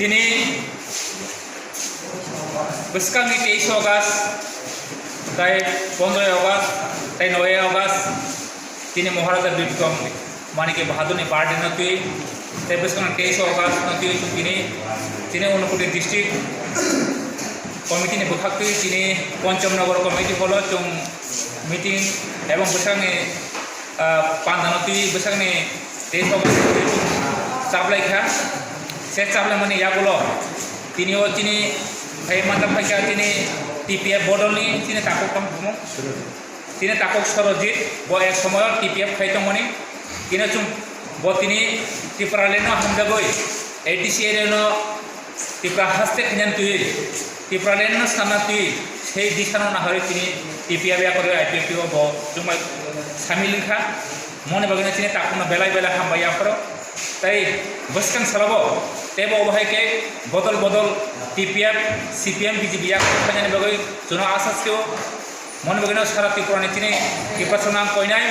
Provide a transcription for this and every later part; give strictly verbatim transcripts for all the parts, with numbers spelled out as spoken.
Tini bwskangni teis August, tai pondroi August, tai noi August, tini Maharaja Bikram Manikya Bahadurni birthday no twi, tai bwskangni teis August no twi chwng tini, tini Unakoti district committee ni bwkhak twi tini Pancham Nagar committee hall o chwng meeting ebong bwskangni ah, pandano twi bwsakni tei chaplai kha. Se chaplai mani yagulo tini o chini phai manta phaikha chini T P F bodolni chini takhuk tong bumo. Chini takhuk Sorojit bo ek somoyo T P F khai tongmani. Tini chwng bo tini Tipraland no hamjagwi A D C area no Tipra haste khainani twi, Tipraland no sanna twi, sei disano naharwi tini T P F yakarwi I P F T o bo chwngbai samil wngkha. Moni bagwino chini takhukno belai belai hambai yapharo. Tai bwskang salabo teibo obo hai khe bodol bodol T P F, C P M, B J P yakarwi khainani bagwi chwngno asa sio. Moni bagwino sara Tripura ni chini Tiprasa nang koinai,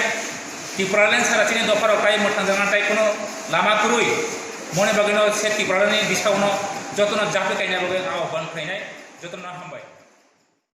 Tipraland sara chini dopha rok tai mwthang jana tai kuno lama kwrwi. Moni bagwino se Tipraland ni bisao no jotono japri kaina bagwi ahban khainai, jotono hambai.